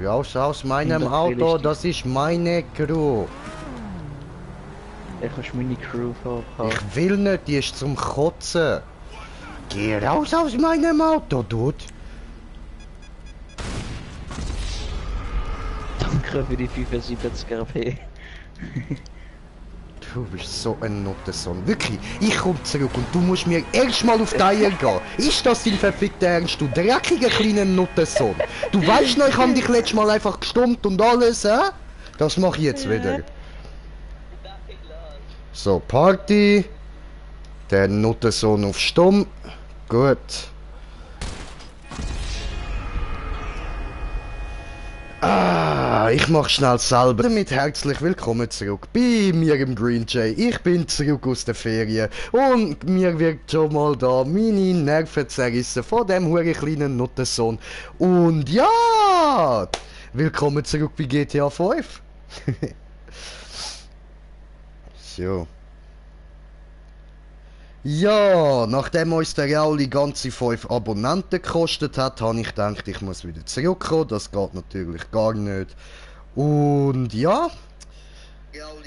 raus aus meinem das Auto, will ich das ist meine Crew. Ja, kannst meine Crew haben. Ich will nicht, die ist zum Kotzen. Geh raus aus meinem Auto, Dude. Danke für die 75 RP. Du bist so ein Nuttensohn. Wirklich, ich komm zurück und du musst mir erstmal auf die Eier gehen. Ist das dein verfickter Ernst, du dreckiger kleiner Nuttensohn? Du weißt noch, ich hab dich letztes Mal einfach gestummt und alles, hä? Das mach ich jetzt wieder. So, Party. Der Nuttensohn auf Stumm. Gut. Ich mach schnell selber. Damit herzlich willkommen zurück bei mir im Green Jay. Ich bin zurück aus der Ferien und mir wird schon mal da meine Nerven zerrissen von dem hure kleinen Nuttensohn. Und ja, willkommen zurück bei GTA 5. So. Ja, nachdem uns der Rauli ganze 5 Abonnenten gekostet hat, habe ich gedacht, ich muss wieder zurückkommen. Das geht natürlich gar nicht. Und ja,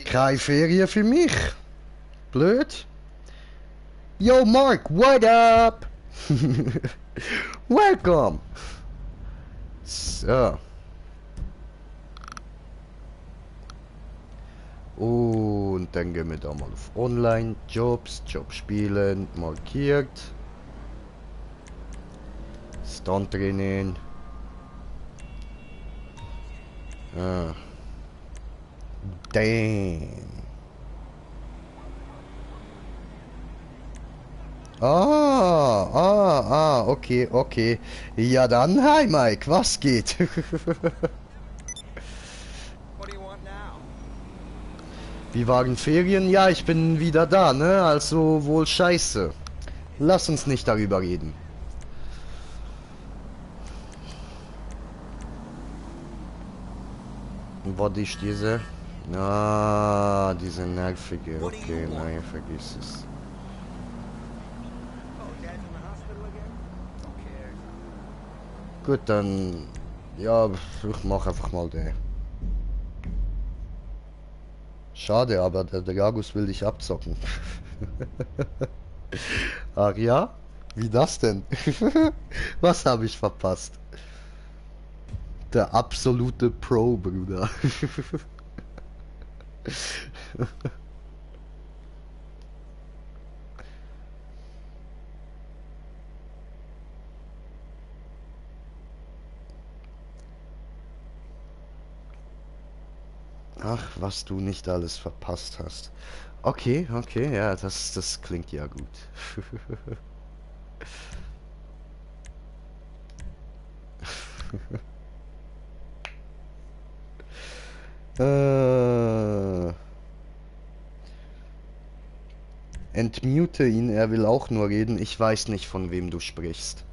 keine Ferien für mich. Blöd. Yo Mark, what up? Welcome. So. Und dann gehen wir da mal auf Online-Jobs, Job spielen, markiert. Stunt-Training. Ah. Damn. Okay, okay. Ja dann, hi Mike, was geht? Wie waren Ferien? Ja, ich bin wieder da, ne? Also wohl scheiße. Lass uns nicht darüber reden. Was ist diese? Ah, diese nervige. Okay, nein, vergiss es. Gut, dann... Ja, ich mach einfach mal den. Schade, aber der Dragus will dich abzocken. Ach ja? Wie das denn? Was habe ich verpasst? Der absolute Pro, Bruder. Ach, was du nicht alles verpasst hast. Okay, okay, ja, das klingt ja gut. Entmute ihn, er will auch nur reden. Ich weiß nicht, von wem du sprichst.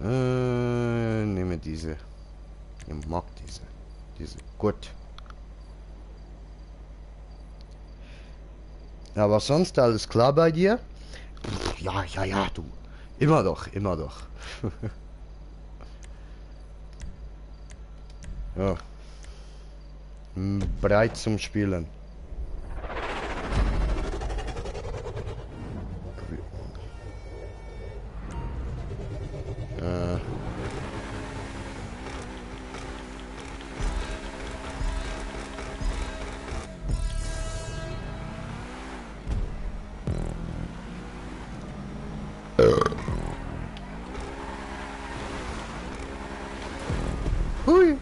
Nehme diese. Ich mag diese. Diese. Gut. Aber sonst alles klar bei dir? Ja, ja, ja, du. Immer doch, immer doch. Ja. Bereit zum Spielen. Hui.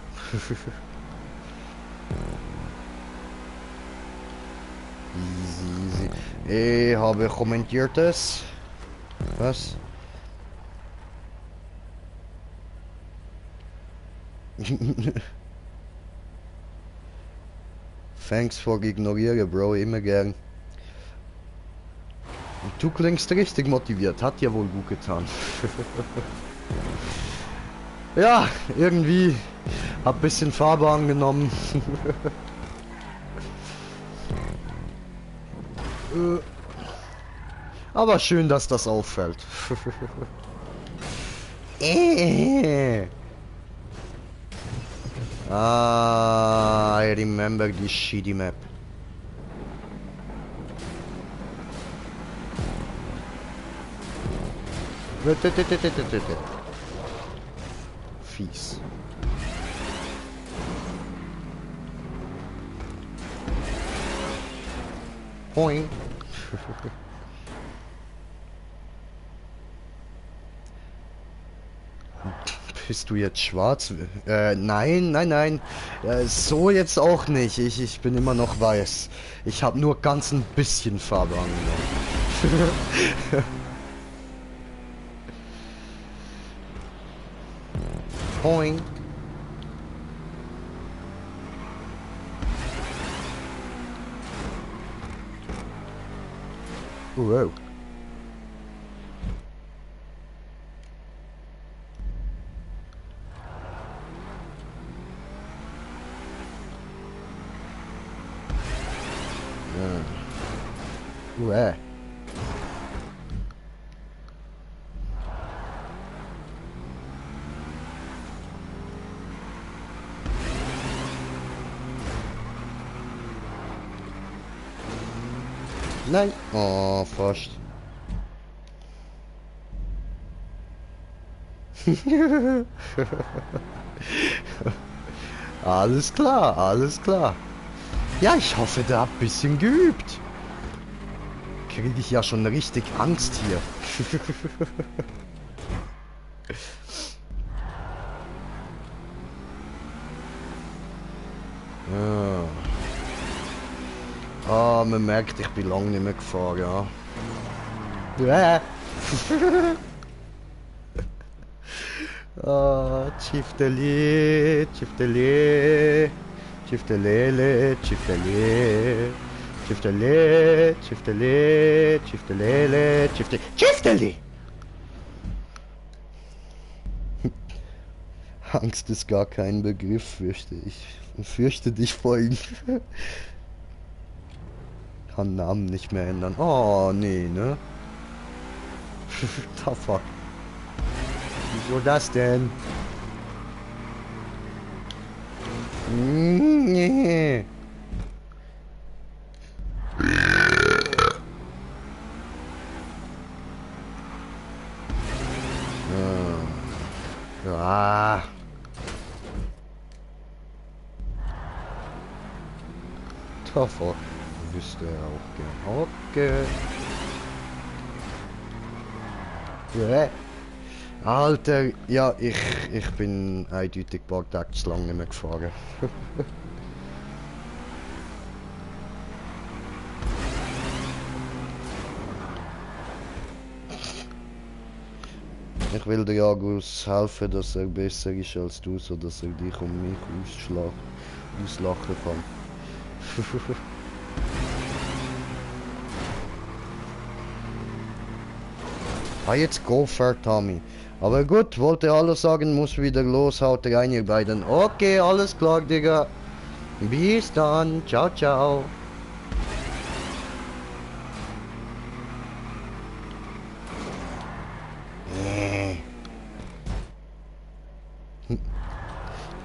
Easy, easy. Ich habe kommentiert es. Was? Thanks for ignorieren, Bro, immer gern. Du klingst richtig motiviert, hat ja wohl gut getan. Ja, irgendwie hab bisschen Farbe angenommen. Aber schön, dass das auffällt. Ah, I remember this shitty map. Fies. Poing. Bist du jetzt schwarz? Nein, nein, nein. So jetzt auch nicht. Ich bin immer noch weiß. Ich habe nur ganz ein bisschen Farbe angenommen. Poing. Wow. Ué. Nein. Oh, fast. Alles klar, alles klar. Ja, ich hoffe, der hat ein bisschen geübt. Kriege ich ja schon richtig Angst hier. Ja. Ah, man merkt, ich bin lange nicht mehr gefahren, ja. Ja. Ah, Chifteli, Chifteli, Chiftelele, Chifteli, Chifteli, Chifteli, Chiftelele, Chifteli! Angst ist gar kein Begriff, fürchte ich. Fürchte dich vor ihm. Kann Namen nicht mehr ändern. Oh, nee, ne? Da fuck. Wieso das denn? Nee. Ja. Da fuck. Wüsste er auch gern. Okay. Ja. Alter, ja, ich bin eindeutig ein paar Tage zu lange nicht mehr gefahren. Ich will dir Agus helfen, dass er besser ist als du, so dass er dich um mich auslachen kann. Ah, jetzt go for Tommy. Aber gut, wollte alles sagen, muss wieder los, haut rein ihr beiden. Okay, alles klar, Digga. Bis dann, ciao, ciao.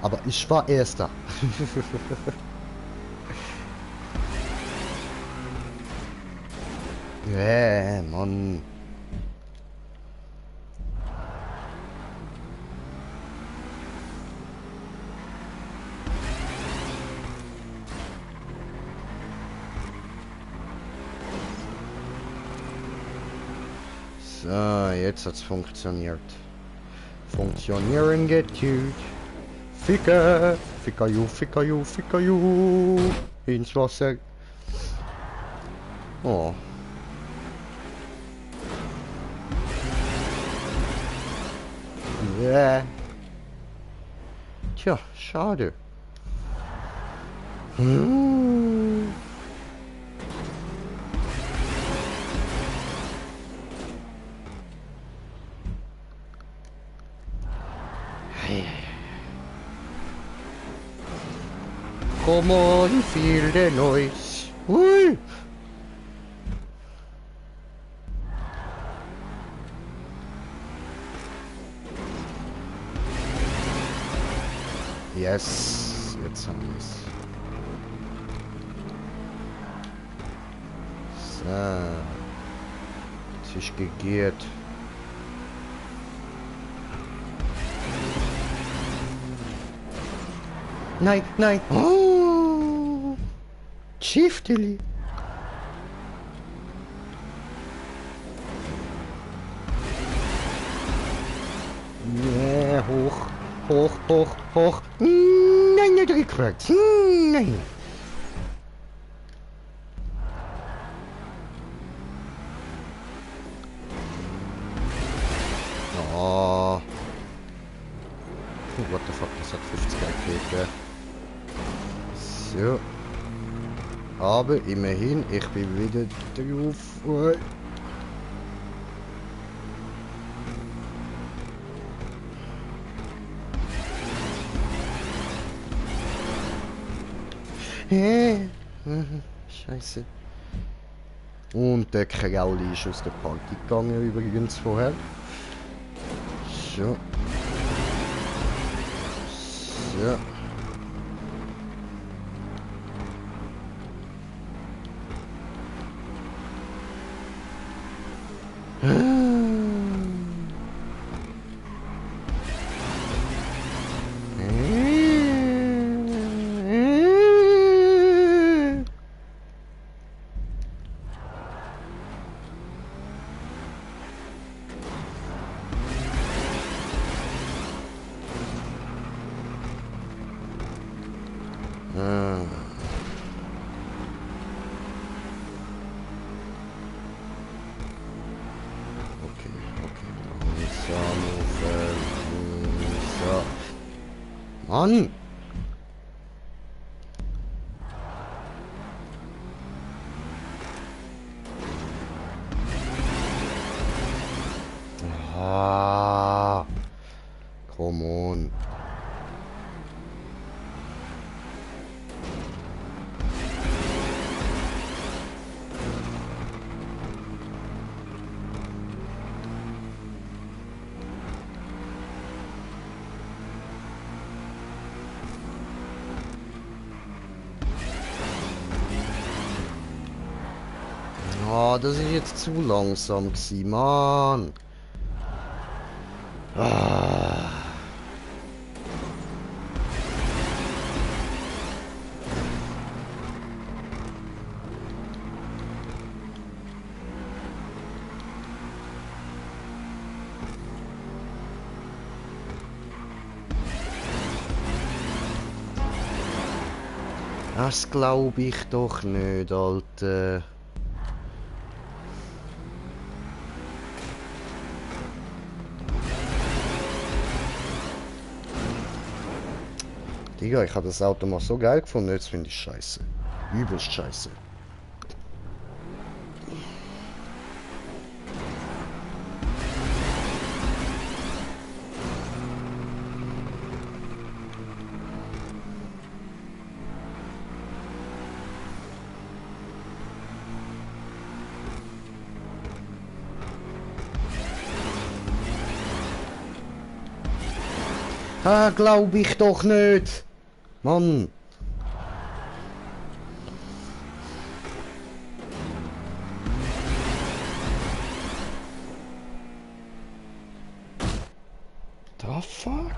Aber ich war Erster. Ja, Mann. So, jetzt hat's funktioniert. Funktionieren geht gut. Ficker, Ficker you, Ficker you, Ficker you. Ins Wasser. Oh. Ja. Tja, schade. Come on, feel the noise. Ui. Yes, jetzt haben wir es. So. Es ist gegiert. Nein, nein. Oh. Schifteli. Ja, hoch, hoch, hoch, hoch. Nein, nicht rückwärts. Nein. Oh. What the fuck, das hat 50 gegeben. So. Aber immerhin, ich bin wieder drauf. Scheiße. Und der Krauli ist aus der Party gegangen übrigens vorher. So. So. Mann! Ah, come on. Ah, das ist jetzt zu langsam gewesen, Mann. Ah. Das glaube ich doch nicht, Alter. Digga, ich habe das Auto mal so geil gefunden, jetzt finde ich scheiße. Übelst scheiße. Ah, glaube ich doch nicht. Mann. The fuck?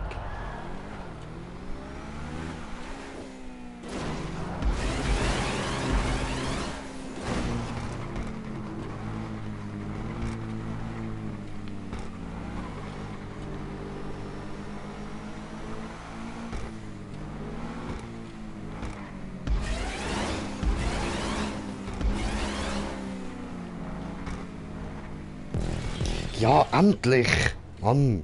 Ja, endlich! Mann!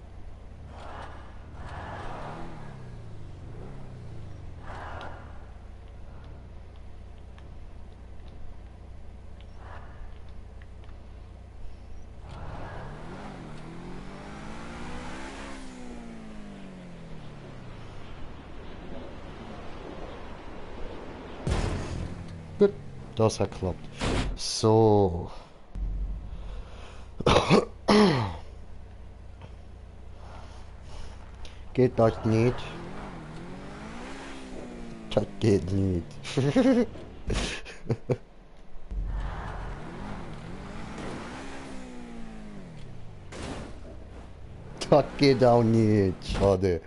Gut, das hat geklappt. So. Geht das nicht? Das geht nicht. Das geht auch nicht. Schade.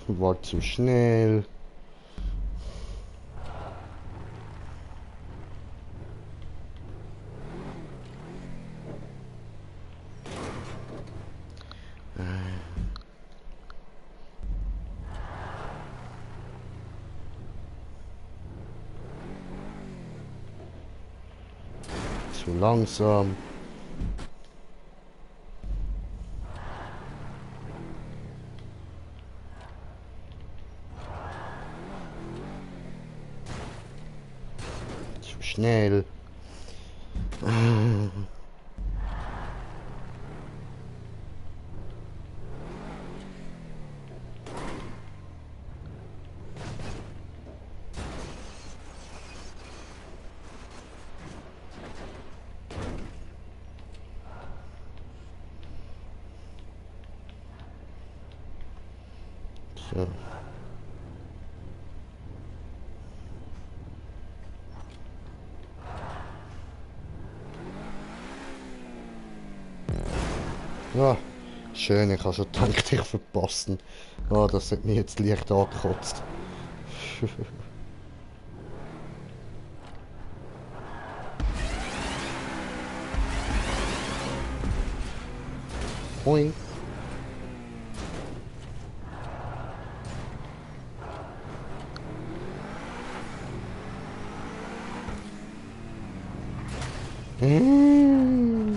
War zu schnell. Zu langsam. Zu schnell. So. Ja, schön, ich habe schon gedacht, ich verpassen. Ah, das hat mich jetzt leicht angekotzt. Hui. Mm.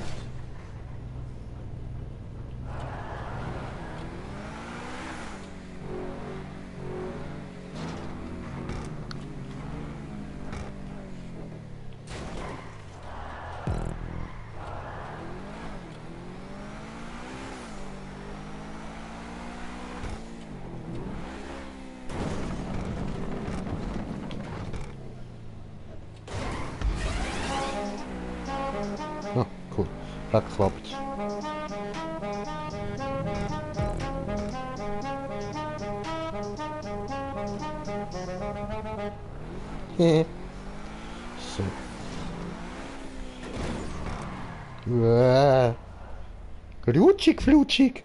Ah, cool. Hat geklappt. So. Glutschig, flutschig.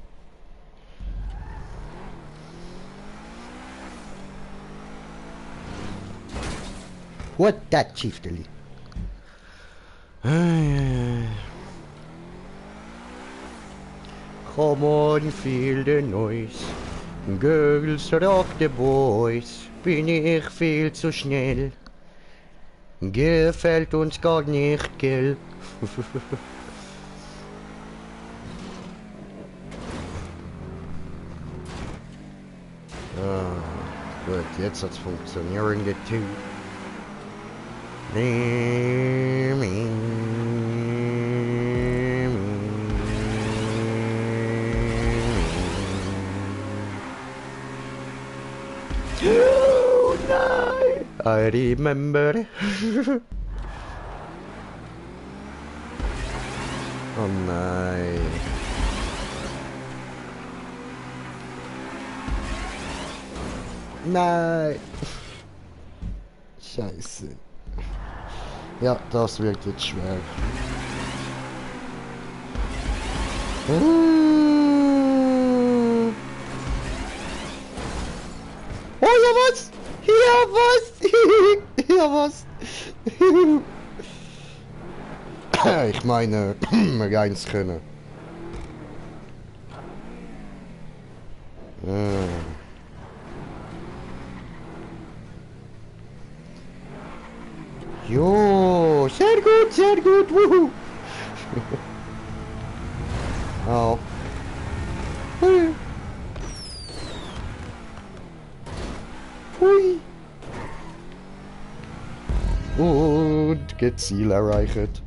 What that, Chieftainly? Come on, feel the noise. Girls rock the boys. Bin ich viel zu schnell? Gefällt uns gar nicht, gell? Ah, gut, jetzt hat's funktioniert, die Tür. Oh nein! I remember. Oh nein. Nein. Scheiße. Ja, das wird jetzt schwer. Oh ja was? Ja was? Ja was? Ich meine, eins können. Jo, sehr gut, sehr gut. Wuhu. Oh. Hui. Hui. Und Ziel erreicht.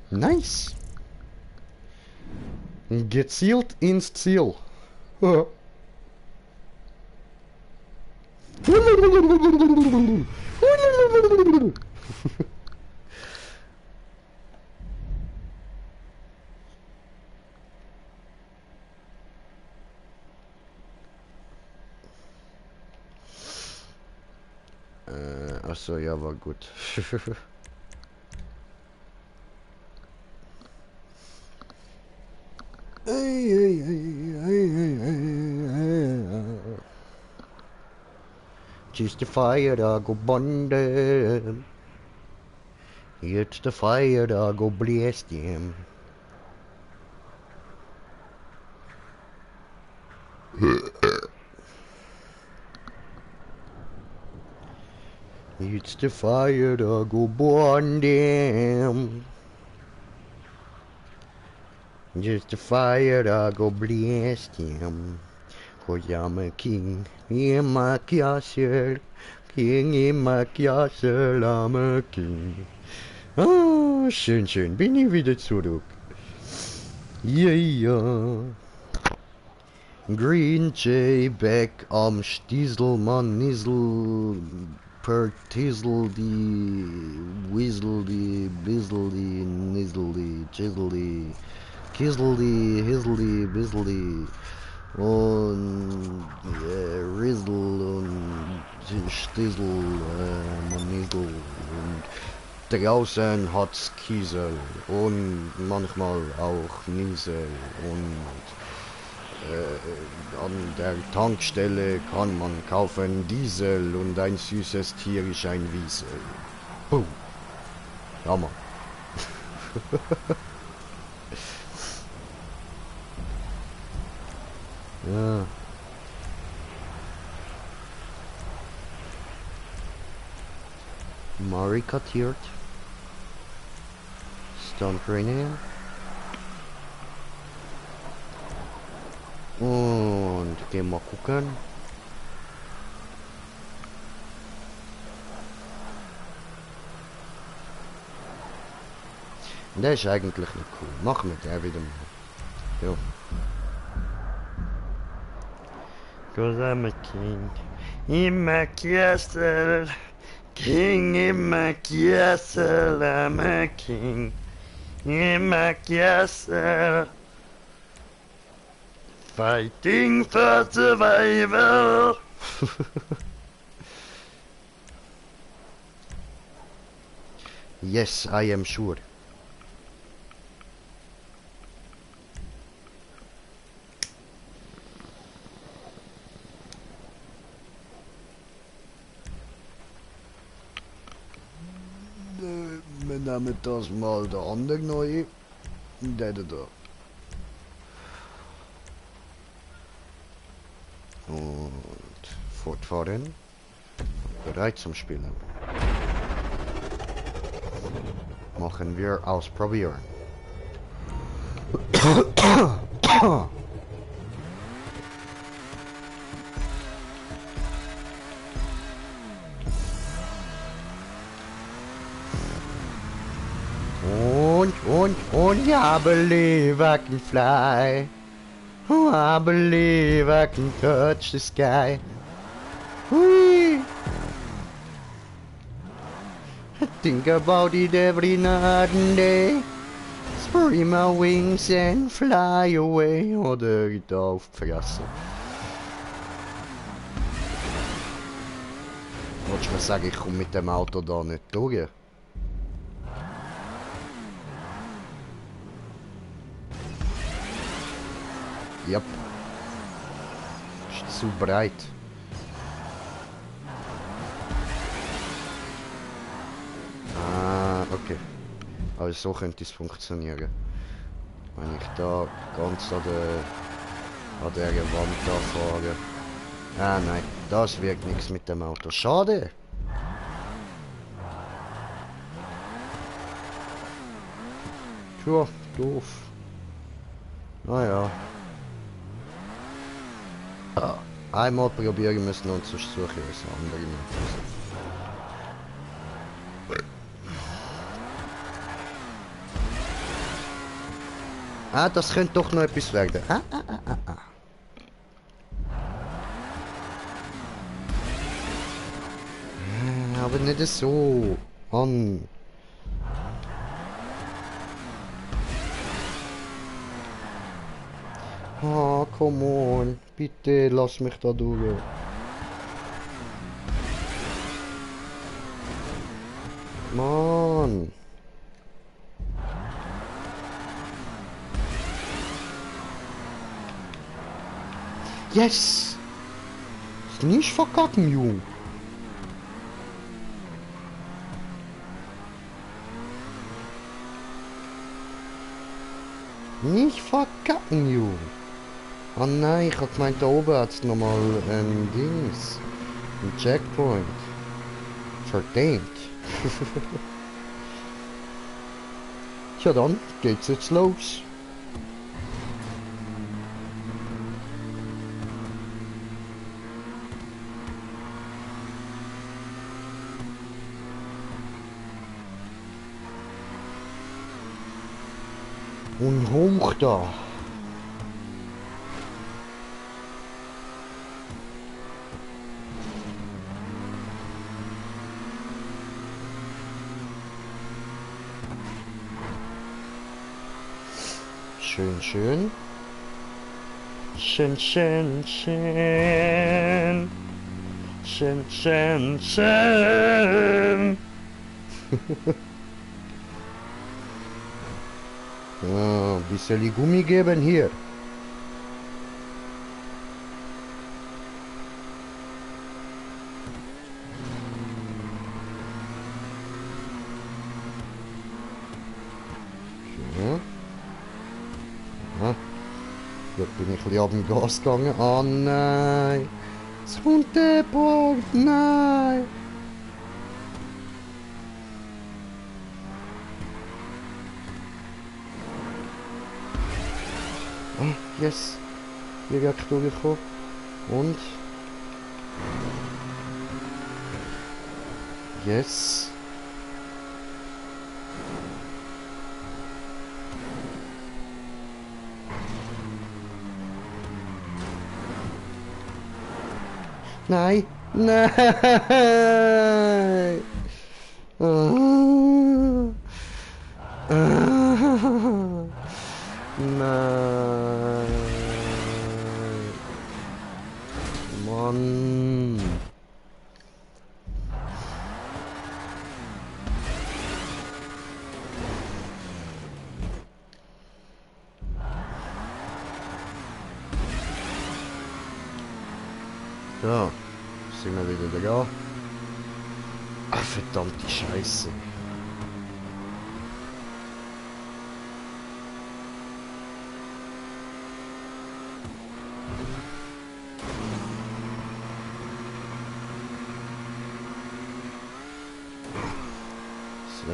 Nice. Gezielt ins Ziel. Achso, ja, war gut. Just the fire that go bonde. It's the fire that go blast him. It's the fire that go burn them. Just the fire that go blast him. 'Cause I'm a king in my castle. King in my castle, I'm a king. Ah, schön, schön, bin ich wieder zurück. Ja, ja. Green Jay back am Stiesel, man Niesel, per Tiesel, die Weasel, die Bizzle, die Niesel, die Chisel, die Kiesel, die Hissel, die Bizzle, die und Rizzle und Stiesel, man Niesel und draußen hat's Kiesel und manchmal auch Niesel und an der Tankstelle kann man kaufen Diesel und ein süßes Tier ist ein Wiesel. Puh. Ja, Mann. Ja. Mari kartiert. Stone Grenade. Und gehen mal gucken. Der ist eigentlich nicht cool. Machen wir den wieder mal. Ja. 'Cause I'm a king in my castle. King in my castle. I'm a king in my castle. Fighting for survival. Yes, I am sure. Wir nehmen das mal der andere neue. Der da. Und fortfahren. Bereit zum Spielen. Machen wir ausprobieren. Und I believe I can fly. Oh, I believe I can touch the sky. Whee! I think about it every night and day. Spread my wings and fly away. Oder ich darf vergessen. Wolltest du mir sagen, ich komme mit dem Auto da nicht durch? Yep. Ist zu breit. Ah, okay. Also so könnte es funktionieren. Wenn ich da ganz an der Wand da fahre. Ah nein, das wird nichts mit dem Auto. Schade. Tja, doof. Naja. Einmal probieren müssen und sonst suche ich was anderes. Ah, das könnte doch noch etwas werden. Aber nicht so. Mann. Ah, come on. Bitte lass mich da durch. Mann. Yes! Nicht verkacken, Junge. Nicht verkacken, Junge. Oh nein, ich hab gemeint, da oben hat's nochmal ein Dings. Ein Checkpoint. Verdammt. Ja dann, geht's jetzt los. Und hoch da. Schön, schön. Schön, schön, schön. Schön, schön, schön. Ja, ein bisschen Gummi geben hier. Ja. Aha. Dort bin ich ein bisschen ab dem Gas gegangen. Oh nein. Es kommt der Punkt. Nein. Ah, yes. Direkt durchgekommen. Und? Yes. Nein. Nein. Ah. Ah. Nein. Mann. Ja, sind wir wieder da. Ach, verdammte Scheiße. So.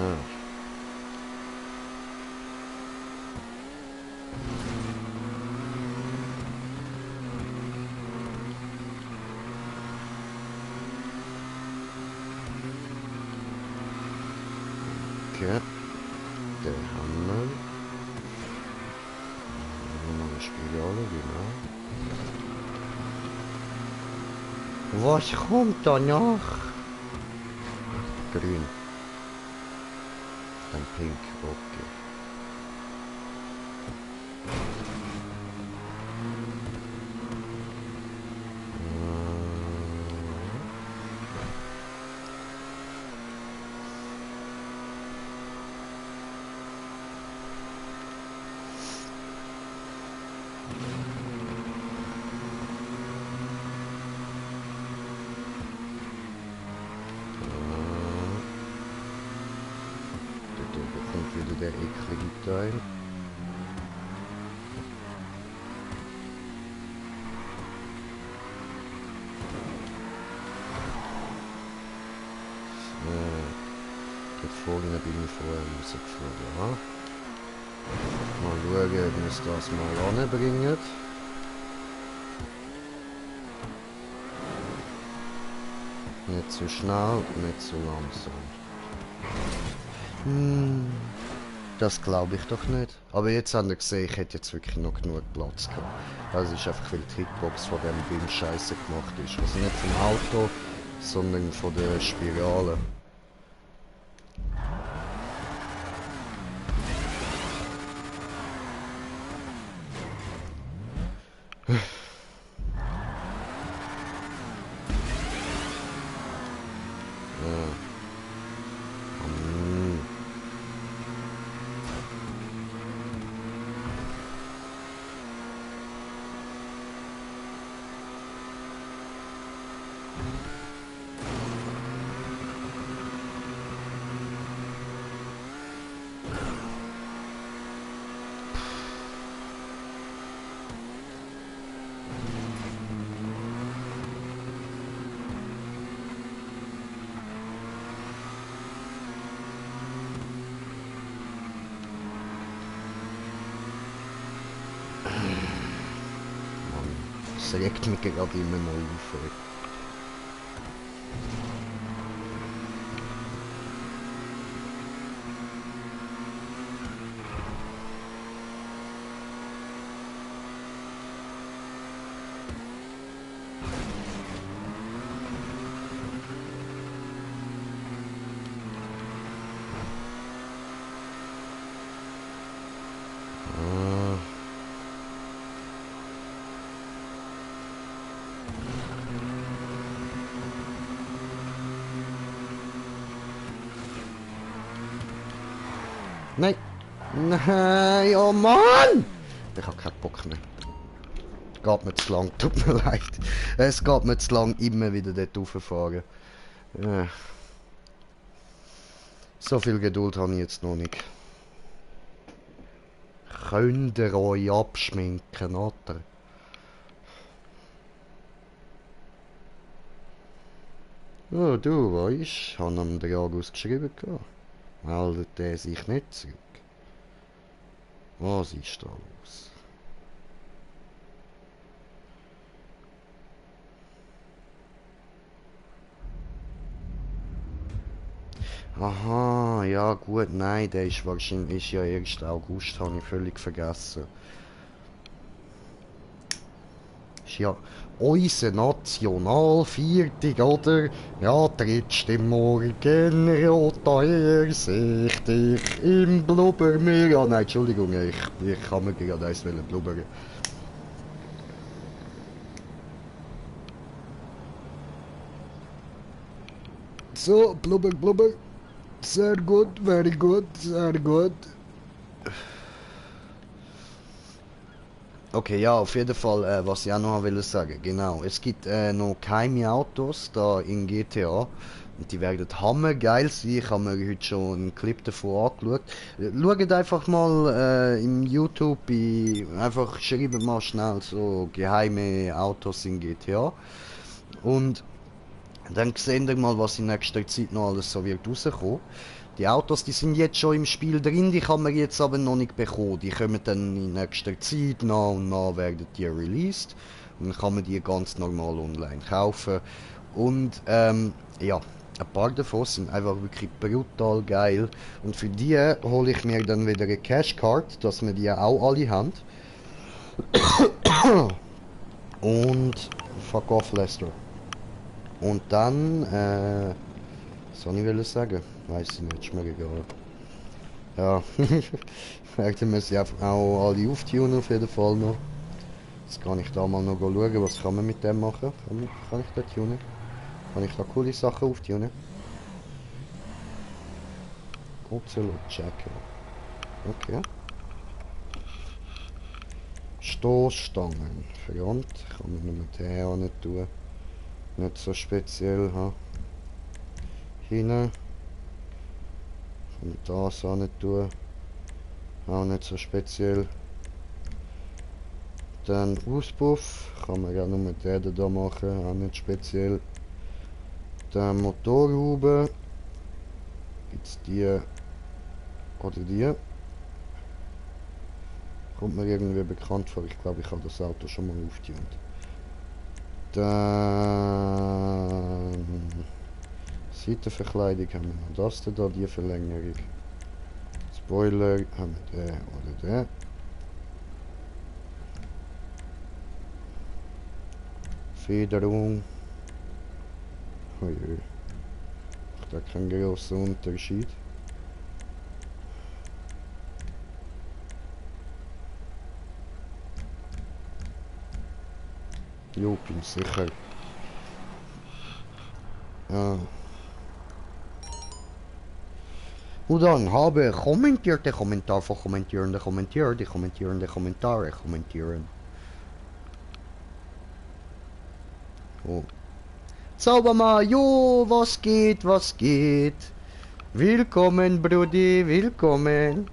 Okay. Der Hammer. Noch eine Spirale, genau. Was kommt danach? Grün. Dann pink, okay. Wieder der eklige Teil. So. Dort vorne bin ich vorher rausgeflogen. Ja. Mal schauen, ob wir das mal anbringen. Nicht zu schnell, nicht zu langsam. Das glaube ich doch nicht. Aber jetzt haben wir gesehen, ich hätte jetzt wirklich noch genug Platz gehabt. Also es ist einfach, weil die Hitbox von dem Beam scheiße gemacht ist. Also nicht vom Auto, sondern von der Spirale. Das regt mich gerade immer noch auf. Nein! Nein! Oh Mann! Ich habe keinen Bock mehr. Geht mir zu lang, tut mir leid. Es geht mir zu lang, immer wieder dort rauffahren. Ja. So viel Geduld habe ich jetzt noch nicht. Könnt ihr euch abschminken, oder? Oh, du weißt, ich habe am Dragus geschrieben. Meldet er sich nicht zurück? Was ist da los? Aha, ja gut, nein, der ist wahrscheinlich ja 1. August, habe ich völlig vergessen. Ist ja unser Nationalviertag, oder? Ja, trittst im Morgenrot ersichtlich im Blubbermeer. Ja, nein, Entschuldigung, ich kann mir gerade eins blubbern. So, blubber, blubber. Sehr gut, very good, sehr gut. Okay, ja, auf jeden Fall, was ich auch noch will sagen, genau, es gibt noch geheime Autos da in GTA und die werden hammergeil sein. Ich habe mir heute schon einen Clip davon angeschaut. Schaut einfach mal im YouTube, einfach schreibt mal schnell so geheime Autos in GTA und dann sehen wir mal, was in nächster Zeit noch alles so wird rauskommen. Die Autos, die sind jetzt schon im Spiel drin, die kann man jetzt aber noch nicht bekommen. Die kommen dann in nächster Zeit, nach und nach werden die released. Und dann kann man die ganz normal online kaufen. Und ja, ein paar davon sind einfach wirklich brutal geil. Und für die hole ich mir dann wieder eine Cashcard, dass wir die auch alle haben. Und fuck off Lester. Und dann, was soll ich sagen? Weiß ich nicht, ist mir egal. Ja, werden wir sie auch alle auftunen auf jeden Fall noch. Jetzt kann ich da mal noch schauen, was kann man mit dem machen. Kann ich da tunen? Kann ich da coole Sachen auftunen? Godzilla checken. Okay. Stoßstangen. Front. Kann man nur mit der auch nicht tun. Nicht so speziell, ha. Hinten. Kann man das auch nicht tun. Auch nicht so speziell. Dann Auspuff. Kann man ja nur mit der da machen. Auch nicht speziell. Dann Motorhaube. Gibt's die oder die. Kommt mir irgendwie bekannt vor. Ich glaube, ich habe das Auto schon mal aufgetunt. Dann Seitenverkleidung haben wir noch das da, die Verlängerung. Das Spoiler haben wir den oder den. Federung. Oh je. Macht da keinen großen Unterschied. Jo, bin sicher. Ja. Und dann habe kommentiert der Kommentar von kommentierende Kommentier, die kommentierende Kommentare kommentieren. Oh. Zaubermann, jo, was geht, was geht? Willkommen, Brudi, willkommen.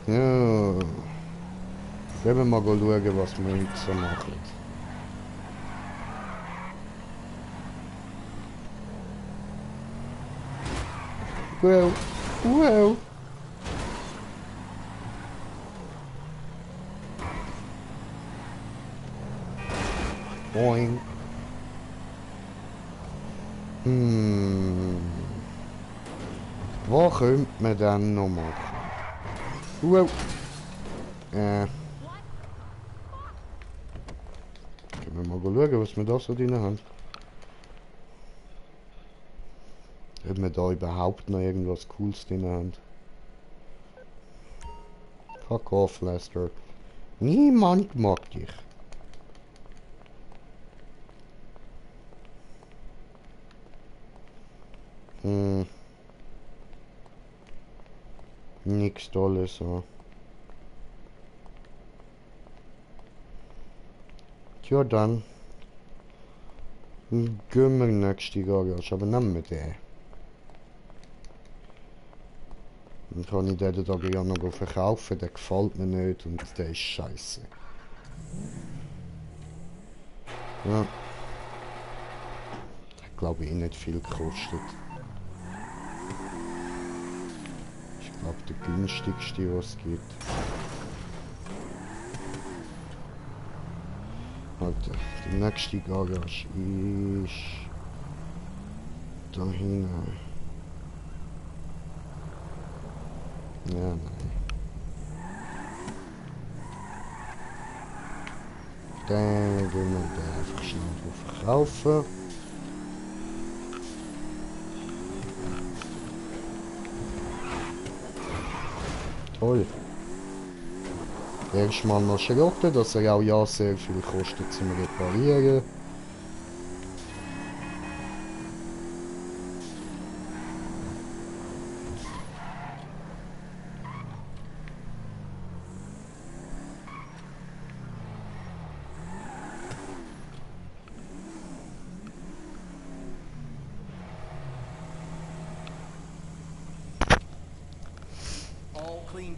Ja. Gehen wir mal schauen, was wir jetzt so machen. Wow, wow. Boing. Was könnte man dann noch machen? Wow. Gehen wir mal schauen, was wir da so drin haben. Ob wir da überhaupt noch irgendwas Cooles drin haben. Fuck off, Lester. Niemand mag dich. Nix Tolles, so. Tja dann. Gehen wir nächste Garage, aber nehmen wir den. Dann kann ich den da ja noch verkaufen, der gefällt mir nicht und der ist scheiße. Ja. Ich glaube eh nicht viel gekostet. Ich glaube der günstigste was es gibt. Alter, die nächste Garage ist da hinten. Ja, nein. Dann gehen wir den einfach schnell verkaufen. Toll. Erstmal noch schrotten, dass er auch ja sehr viel kostet zum Reparieren.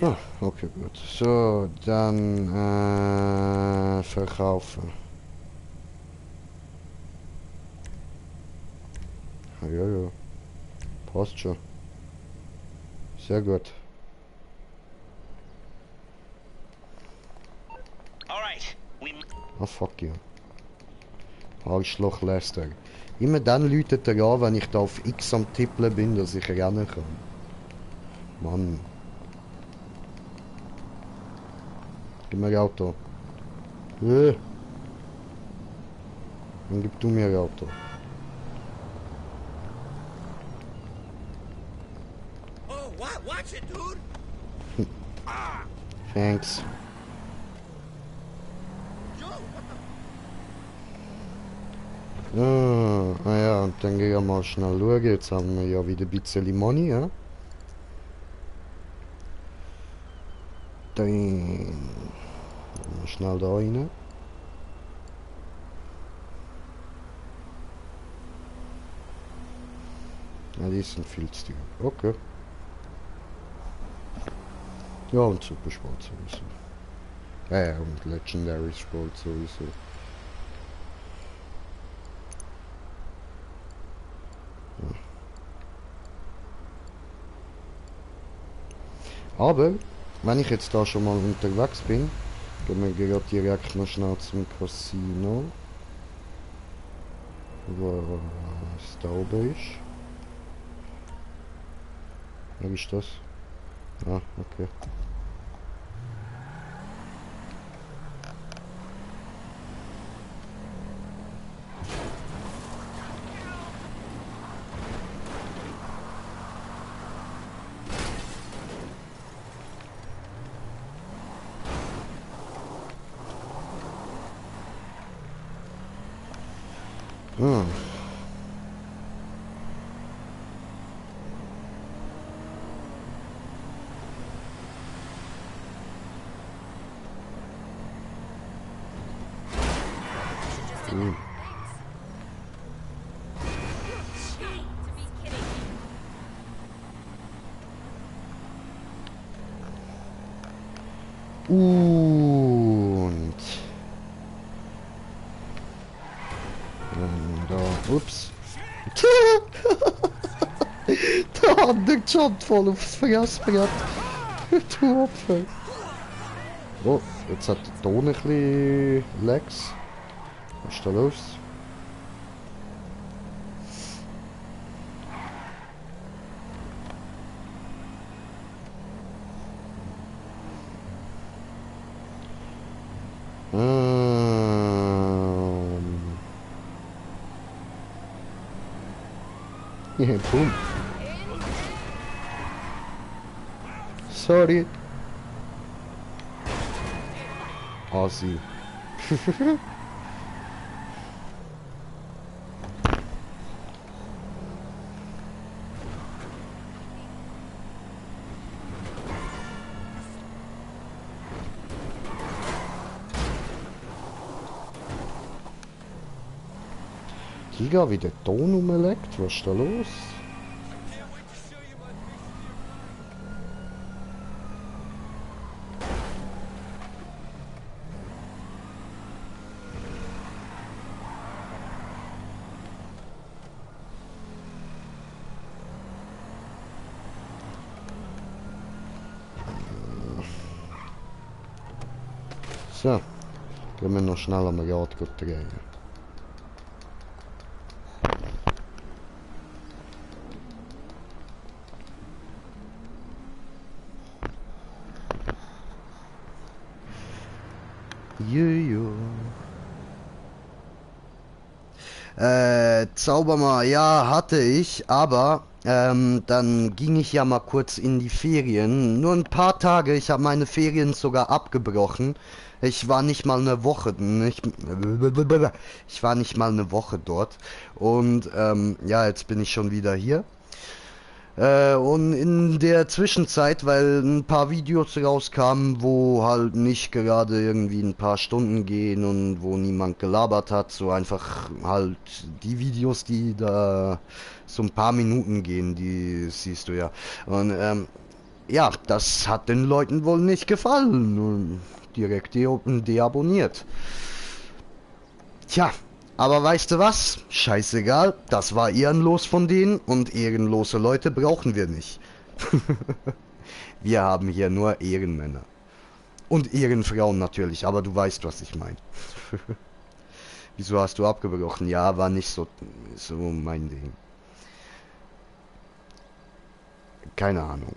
Ah, okay, gut. So, dann verkaufen. Ja, ja. Passt schon. Sehr gut. Ah, fuck you. Arschloch Lester. Immer dann läutet er an, wenn ich da auf X am Tippeln bin, dass ich rennen kann. Mann. Gib mir Auto. Dann gib du mir Auto. Oh, watch it, dude. Thanks. Ah ja, und dann gehen wir mal schnell schauen. Jetzt haben wir ja wieder ein bisschen Money, ja? Dann mal schnell da rein. Ja, die sind viel zu teuer. Okay. Ja, und Supersport sowieso. Ja, und Legendary Sport sowieso. Ja. Aber, wenn ich jetzt da schon mal unterwegs bin, gehen wir gerade direkt noch schnell zum Casino. Was da oben ist. Wie ist das? Ah, okay. Hm. Hm. Und da, ups. Da hat der Jump voll aufs Fressbrett. Du Opfer. Oh, jetzt hat der Ton ein bisschen Lags. Was ist da los? Ja, boom. Sorry. Aussie. Giga, wie der Ton rumleckt. Was ist da los? So, gehen wir noch schnell am Rad drehen. Jojo. Zaubermal, ja, hatte ich, aber dann ging ich ja mal kurz in die Ferien. Nur ein paar Tage, ich habe meine Ferien sogar abgebrochen. Ich war nicht mal eine Woche, ich war nicht mal eine Woche dort. Und ja, jetzt bin ich schon wieder hier. Und in der Zwischenzeit, weil ein paar Videos rauskamen, wo halt nicht gerade irgendwie ein paar Stunden gehen und wo niemand gelabert hat, so einfach halt die Videos, die da so ein paar Minuten gehen, die siehst du ja. Und ja, das hat den Leuten wohl nicht gefallen und direkt deabonniert. Tja. Aber weißt du was? Scheißegal, das war ehrenlos von denen und ehrenlose Leute brauchen wir nicht. Wir haben hier nur Ehrenmänner. Und Ehrenfrauen natürlich, aber du weißt, was ich meine. Wieso hast du abgebrochen? Ja, war nicht so mein Ding. Keine Ahnung.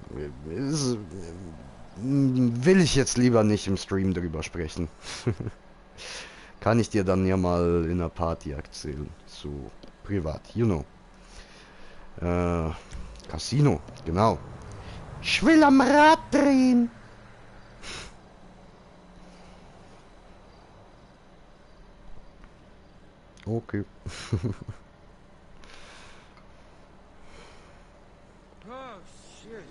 Will ich jetzt lieber nicht im Stream drüber sprechen. Kann ich dir dann ja mal in einer Party erzählen. So privat, you know. Casino, genau. Ich will am Rad drehen. Okay. Oh, shit.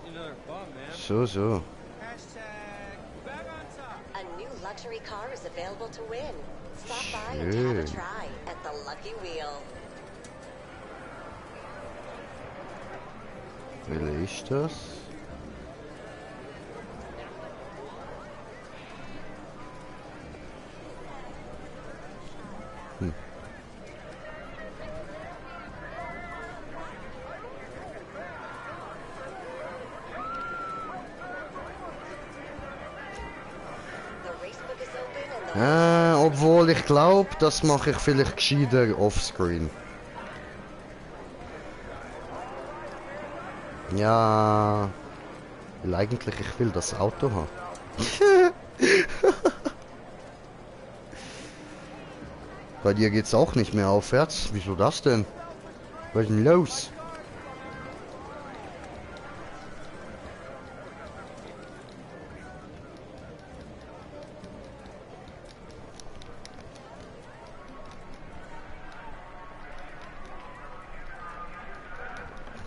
Another bum, man. So. Hashtag back on top. A new luxury car is available to win. Stop by and have a try at the Lucky Wheel. Will ich das? Obwohl ich glaube, das mache ich vielleicht gescheiter offscreen. Ja, weil eigentlich ich will das Auto haben. Bei dir geht's auch nicht mehr aufwärts. Wieso das denn? Was ist denn los?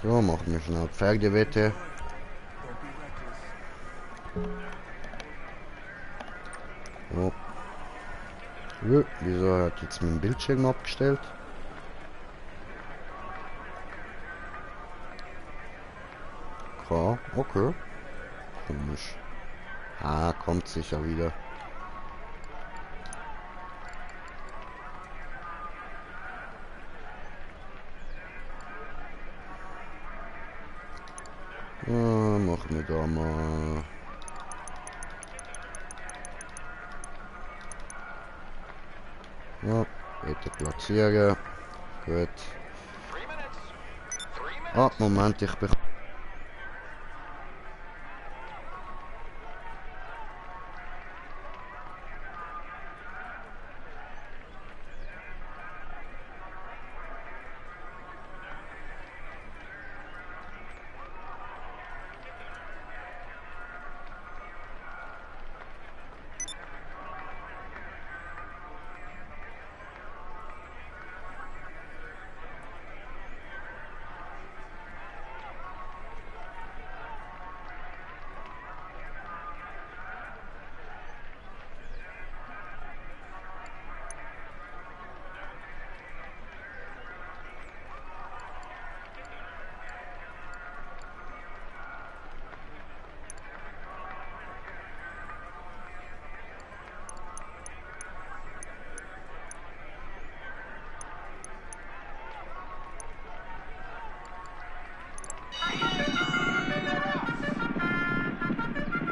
So, machen wir schnell Pferdewette. So. Wieso hat jetzt mein Bildschirm abgestellt? Okay. Komisch. Ah, kommt sicher wieder. Machen wir da mal. Ja, bitte platzieren. Gut. Ah, Moment, ich bekomme.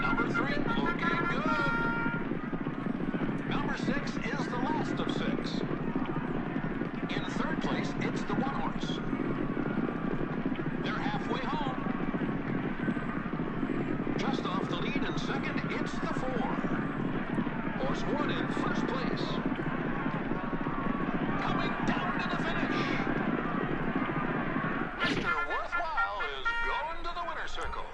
Number 3, looking good. Number 6 is the last of 6. In third place, it's the one horse. They're halfway home. Just off the lead in second, it's the 4. Horse 1 in first place. Coming down to the finish. Mr. Worthwhile is going to the winner's circle.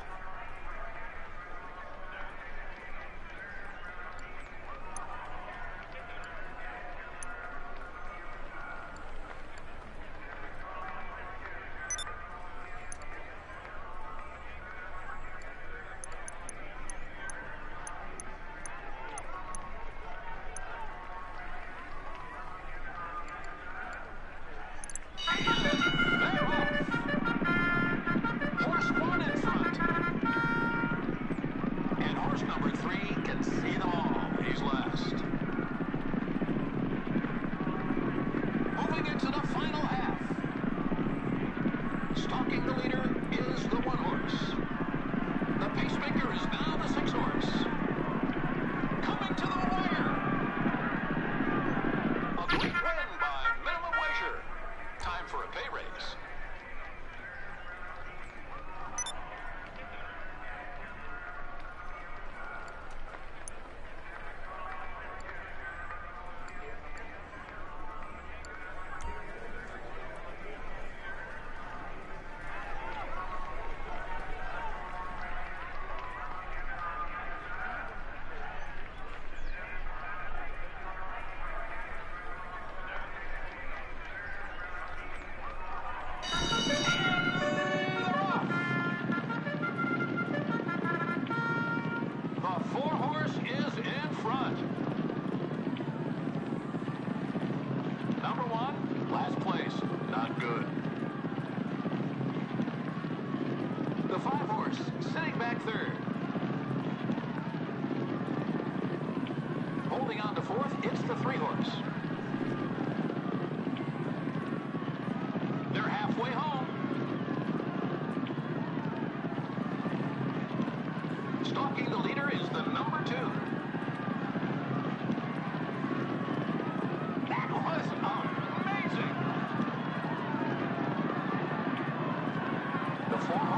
Horse 1 in front. And horse number 3 can see them all. He's last. Moving into the final half. Stalking the leader is the one horse. The pacemaker is now the 6 horse. Coming to the wire. A great win by minimum wager. Time for a pay raise.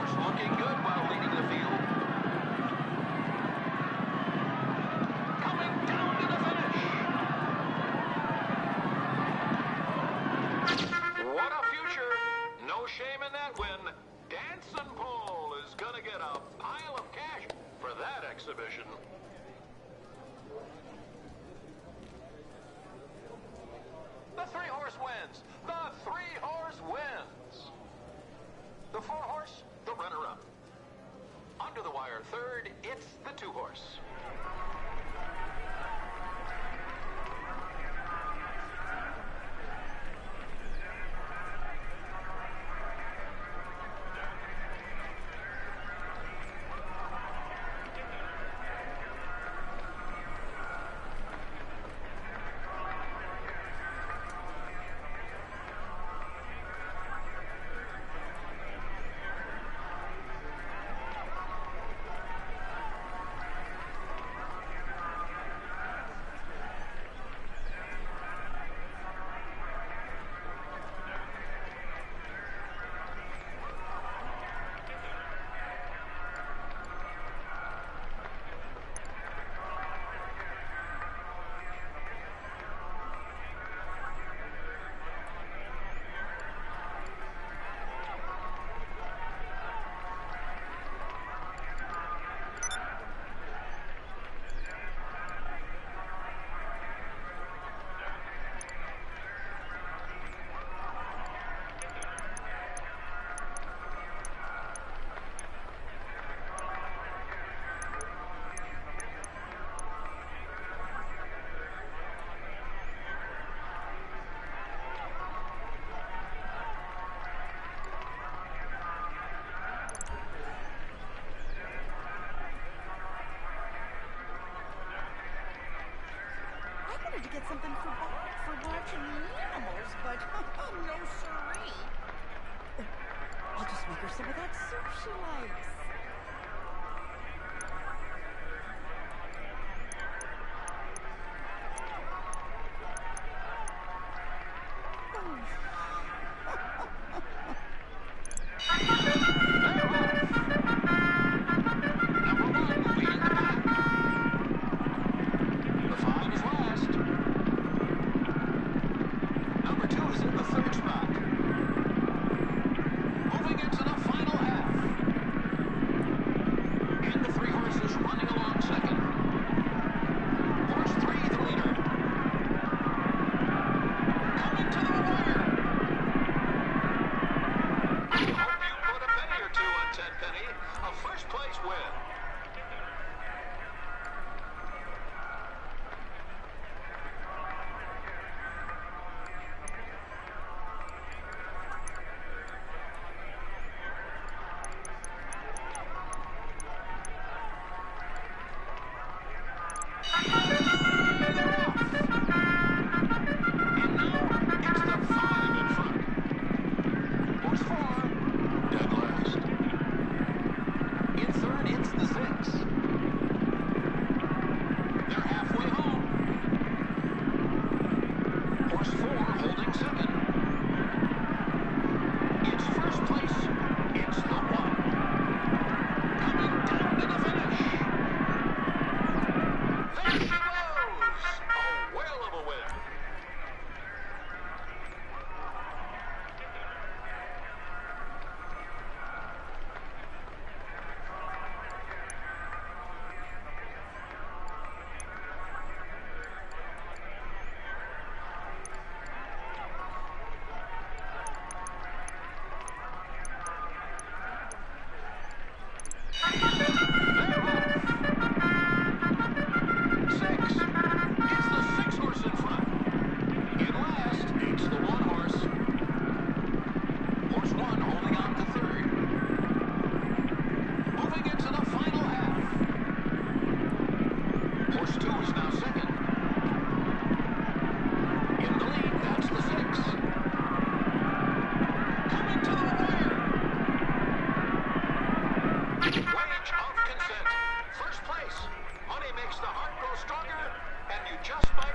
horse looking good while leading the field. Coming down to the finish. What a future. No shame in that win. Dancing Pole is gonna get a pile of cash for that exhibition. The 3-horse wins. The 3-horse wins. The 4-horse, the runner-up. Under the wire third, it's the 2-horse. To get something for watching the animals, but no siree. I'll just make her some of that soup she likes.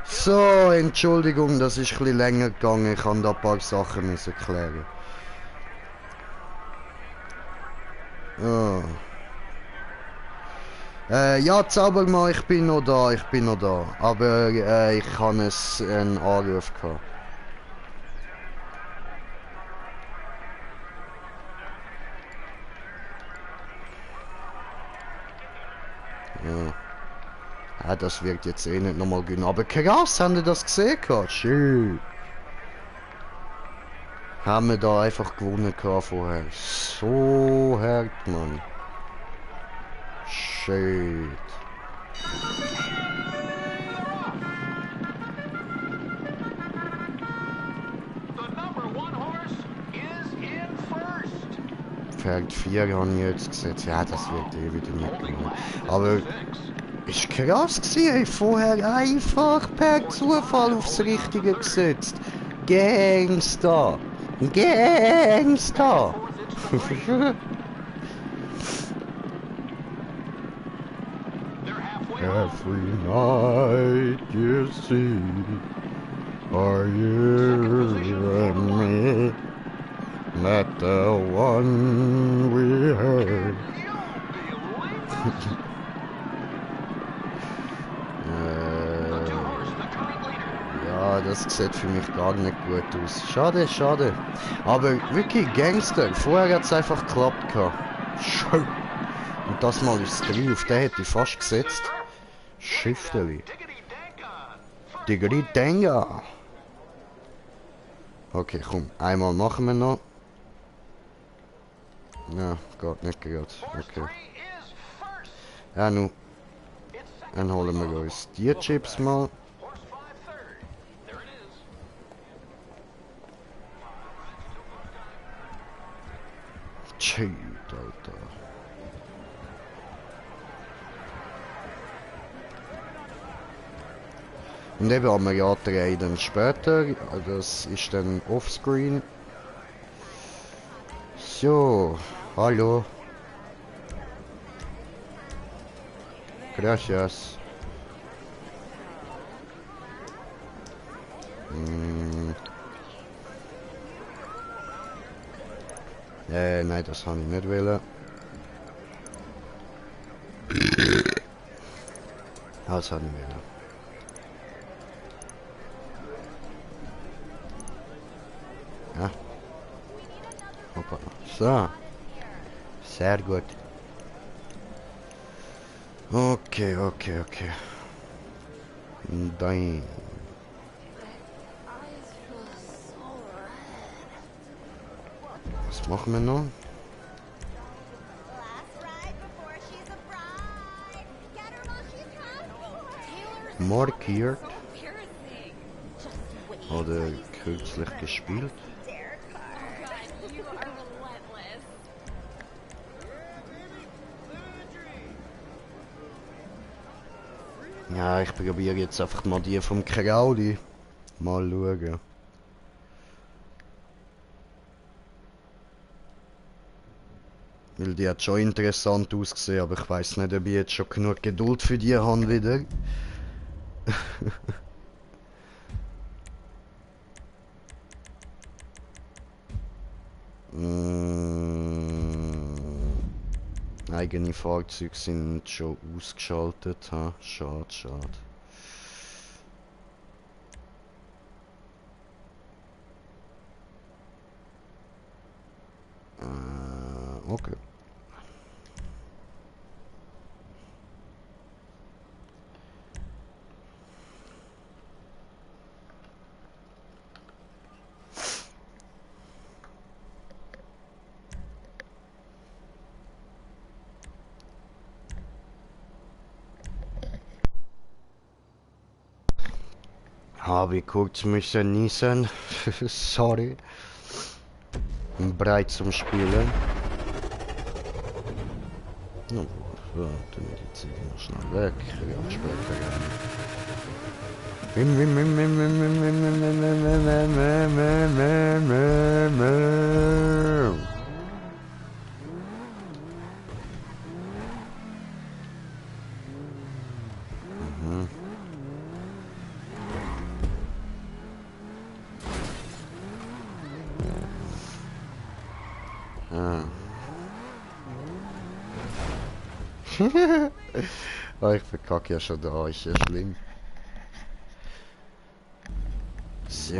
So, Entschuldigung, das ist ein bisschen länger gegangen. Ich musste da ein paar Sachen klären. Ja. Ja, Zaubermann, ich bin noch da, ich bin noch da. Aber ich habe einen Anruf gehabt. Ja. Ja, das wird jetzt eh nicht nochmal gehen. Aber krass, haben ihr das gesehen? Schön. Haben wir da einfach gewonnen vorher. So hart, Mann. Shit. The number 1 horse is in first. Pferd 4 habe ich jetzt gesetzt. Ja, das wird eh wieder nicht Holding gewonnen. last is Aber number 6. ist krass gewesen, ey. Vorher einfach per Zufall aufs Richtige gesetzt. Gangster. Gangster. They're halfway home. Every night you see, are you and me? Not the one we heard. The 2 horse, the current leader. Ja, das sieht für mich gar nicht gut aus. Schade, schade. Aber wirklich Gangster. Vorher hat es einfach geklappt. Schön. Und das mal ist 3, auf den hätte ich fast gesetzt. Schifteli. Diggity Danka. Diggity Denga. Okay, komm. Einmal machen wir noch. Ja, geht nicht gerade. Horse Okay. 3 is first. Ja, nu. It's second. Dann holen wir uns die Chips mal. Horse 5 third. There it is. Shit, Alter. Und eben haben wir ja 3 dann später. Das ist dann offscreen. So, hallo. Gracias. Nein, das habe ich nicht wollen. Das habe ich wollen. Ja. Hoppa. So. Sehr gut. Okay, okay, okay. Dann. Was machen wir noch? Last ride before she's a bride. Get her while she's hot. Markiert Embarrassing. Just wait. oder kürzlich gespielt? Derek Carr. You are relentless. Ja, ich probiere jetzt einfach mal die vom Krauli. Mal schauen. Weil die hat schon interessant ausgesehen, aber ich weiß nicht, ob ich jetzt schon genug Geduld für die habe wieder. Eigene Fahrzeuge sind schon ausgeschaltet. Ha? Schade, schade. Okay. Habe ich kurz müssen niesen. Sorry. Bereit zum Spielen. No, so, tun wir die Ziele noch schnell weg. Ich will auch später rein. Wim, wim, wim, wim, wim, wim, wim, wim, wim, wim, wim, wim, wim, wim, wim, wim. Ah, ich verkacke ja schon da, ist ja schlimm. So.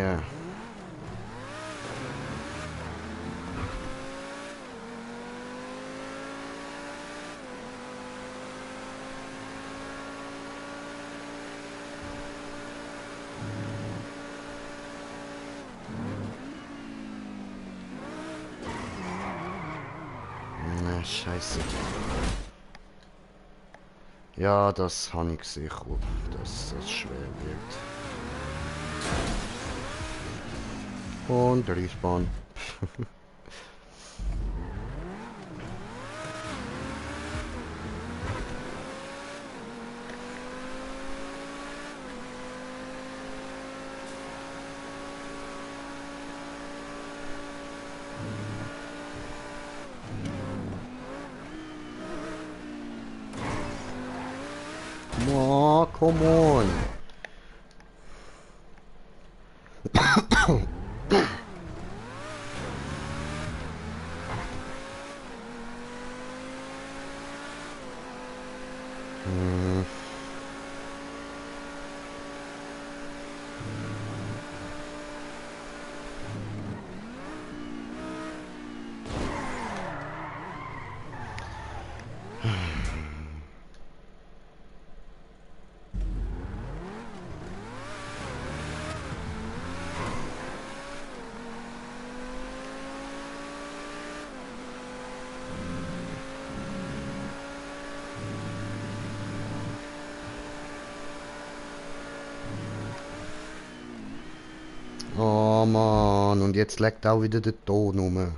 Na, scheiße. Ja, das habe ich gesehen, dass das schwer wird. Und Respawn. Oh, come on. Hm. Oh Mann, und jetzt leckt auch wieder der Ton rum.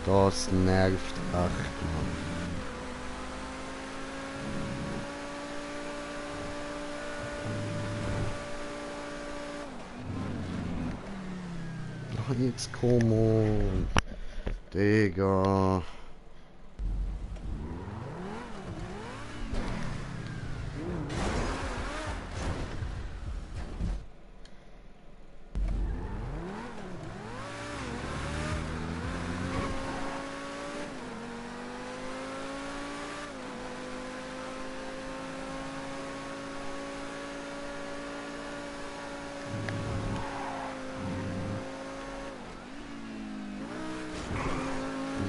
Das nervt echt, Mann. Ach, jetzt komm on. Digga.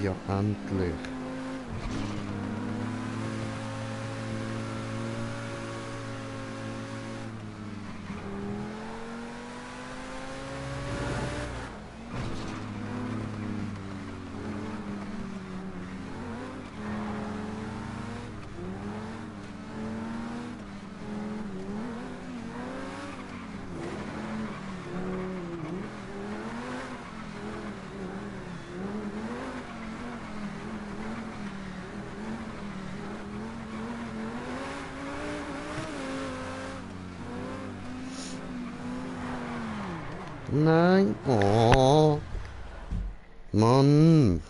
Ja, endlich. Nein. Oh. Mann.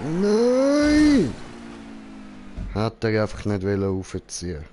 Nein! Hat er einfach nicht aufziehen.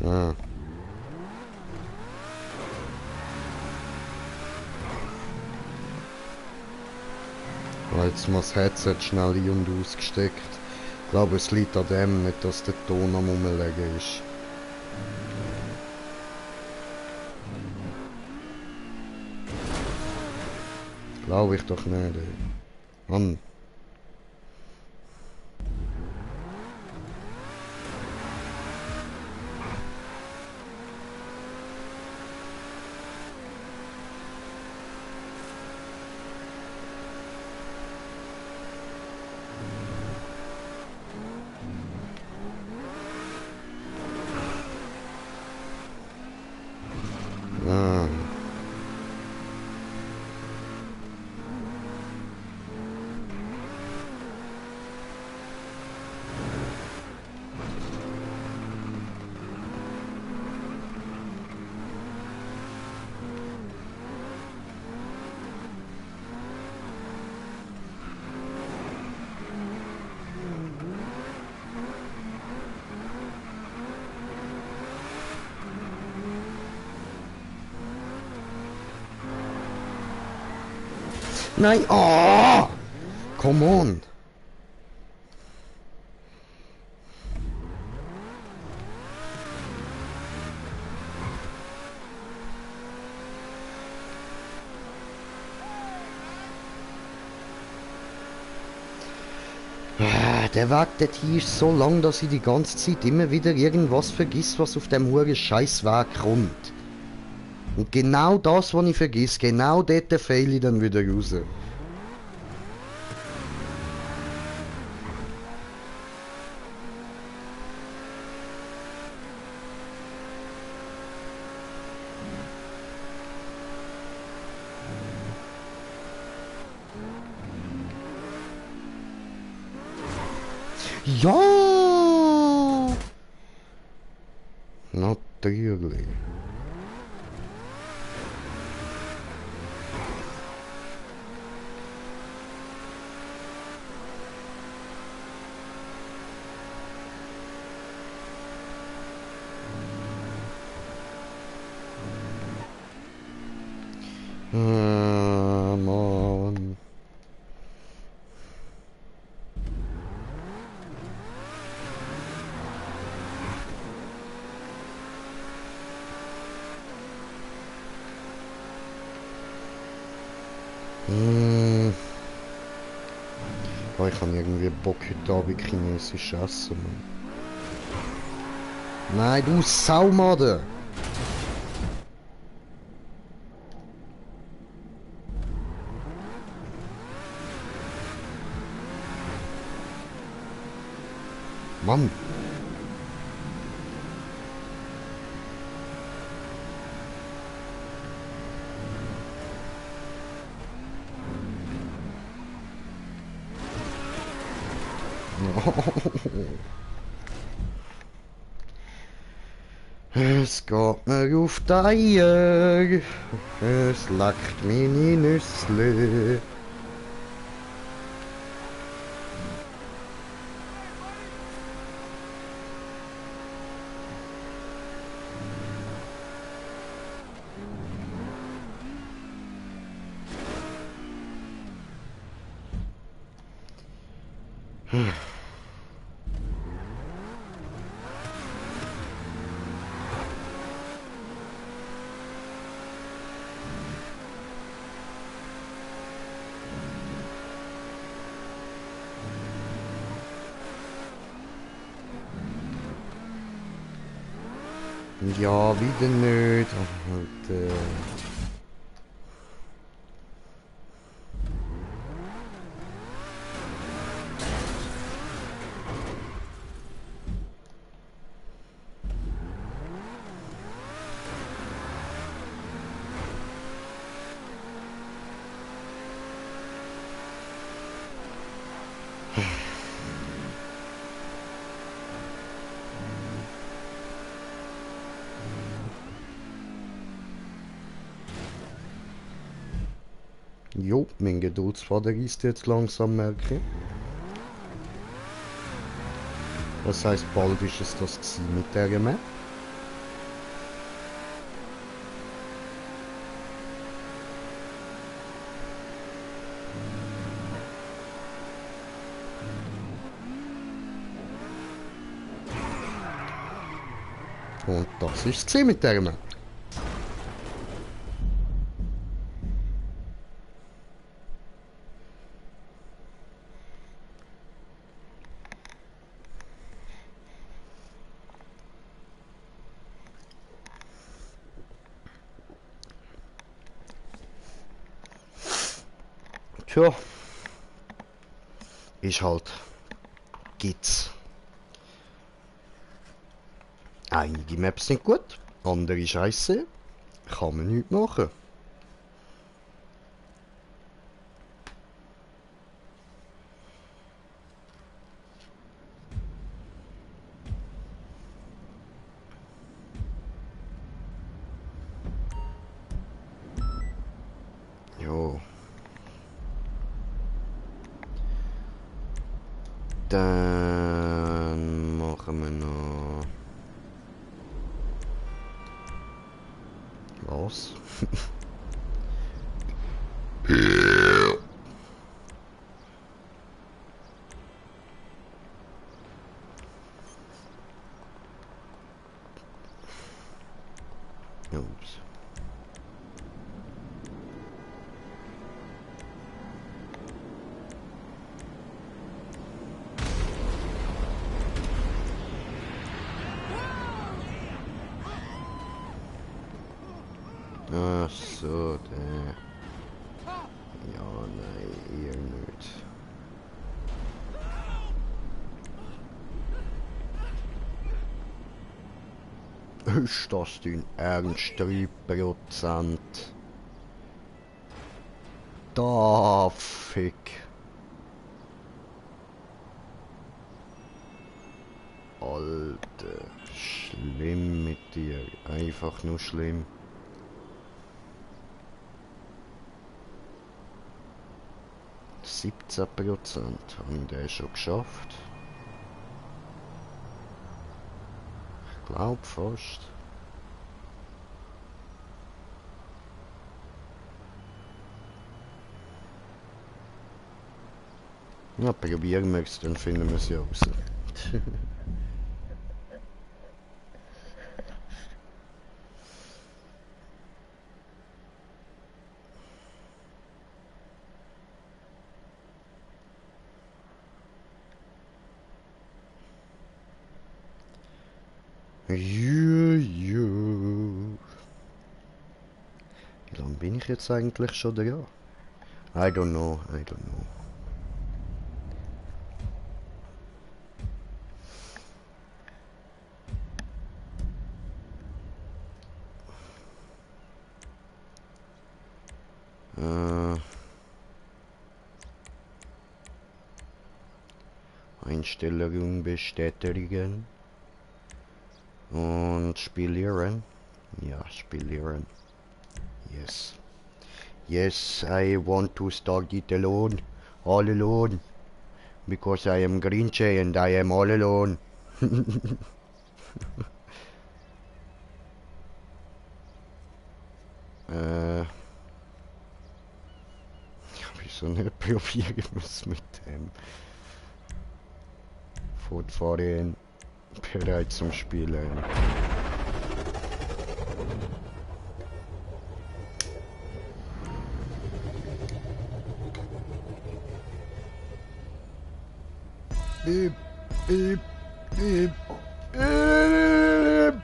Ah. Jetzt muss das Headset schnell ein- und ausgesteckt. Ich glaube, es liegt an dem, nicht dass der Ton am Umlegen ist. Glaube ich doch nicht, ey. Mann. Ah. Nein, oh! Come on! Der Weg dorthin ist so lang, dass ich die ganze Zeit immer wieder irgendwas vergiss, was auf dem hure Scheißweg kommt. Und genau das, was ich vergiss, genau dort fail ich dann wieder raus. Ja! Natürlich. Mann. Oh, ich habe irgendwie Bock heute Abend chinesisch essen, Mann. Nein, du Saumade! Mann! Es geht mir auf die Eier, es leckt meine Nüssle. Ja, wieder nicht. Alter. Jo, mein Geduldsfaden ist jetzt langsam, merke ich. Was heisst, bald ist es das gewesen mit der Map? Und das ist es mit der Map. Tja, ist halt, gibt's. Einige Maps sind gut, andere scheiße, kann man nichts machen. Jo. Dann machen wir noch... Was? Ups. Ach so, der. Ja, nein, eher nicht. Ist das dein Ernst? 3%? Da, Fick. Alter, schlimm mit dir. Einfach nur schlimm. %, habe ich den schon geschafft? Ich glaube fast. Ja, probieren wir es, dann finden wir es ja raus. Wie lange bin ich jetzt eigentlich schon da? I don't know, I don't know. Einstellung bestätigen. Und spielieren. Ja, spielieren. Yes. Yes, I want to start it alone. All alone. Because I am Grinche and I am all alone. Wieso nicht probieren wir es mit dem? Fortfahren. Bereit zum Spielen. Beep, beep, beep, beep.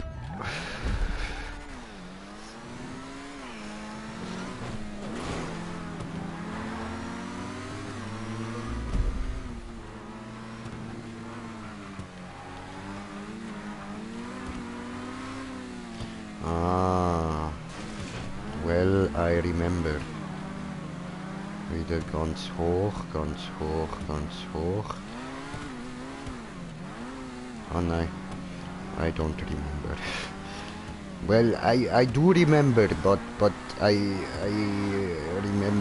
Ah, well, I remember. Wieder ganz hoch, ganz hoch, ganz hoch. Oh nein, I don't remember. Well, I do remember, but I remember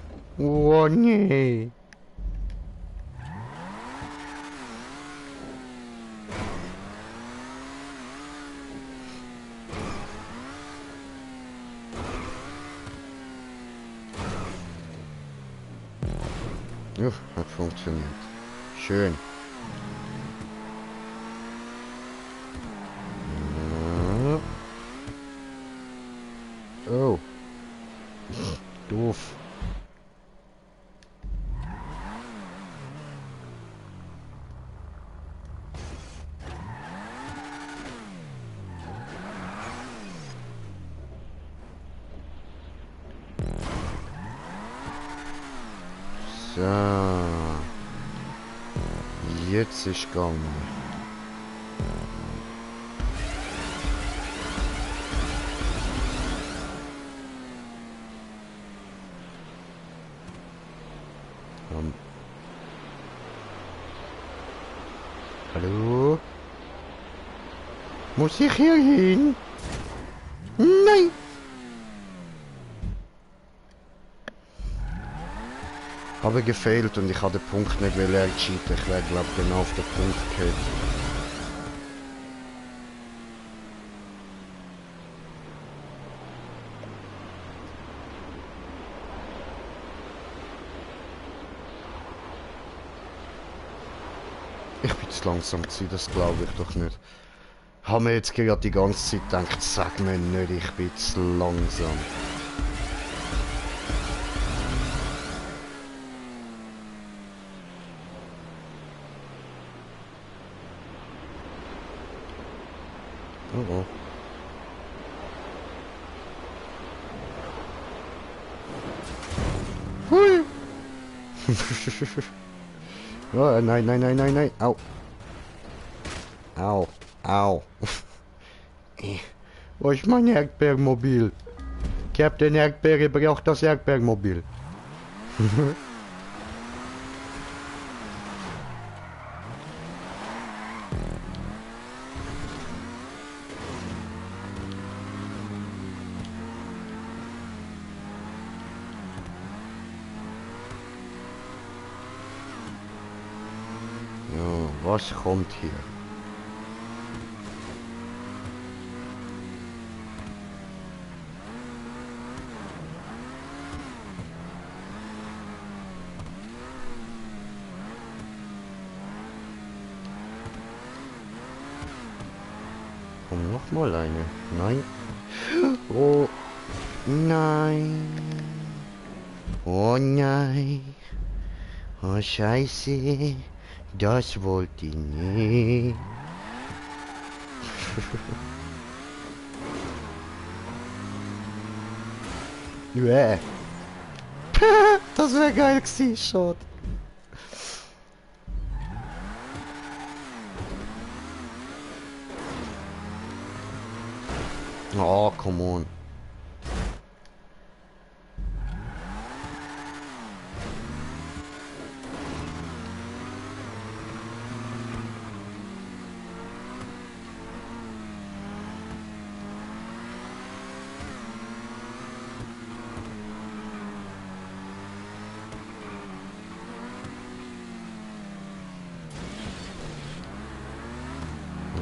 Oh nee. Ja, hat funktioniert. Schön. Oh. Doof. So. Jetzt ist gegangen. Hallo? Muss ich hier hin? Nein! Habe gefehlt und ich habe den Punkt nicht cheaten. Ich wäre glaube genau auf den Punkt gekommen. Ich bin zu langsam gewesen, das glaube ich doch nicht. Haben wir jetzt gerade die ganze Zeit gedacht, sag mir nicht, ich bin zu langsam. Oh oh. Hui! Oh, nein, nein, nein, nein, nein. Au. Au. Au. Wo ist mein Erdbeermobil? Captain Erdbeere braucht das Erdbeermobil. Ja, was kommt hier? Komm, noch mal eine. Nein. Oh. Nein. Oh nein. Oh Scheiße. Das wollte ich nicht. Yeah. Das wäre geil gewesen, schade. Oh, come on.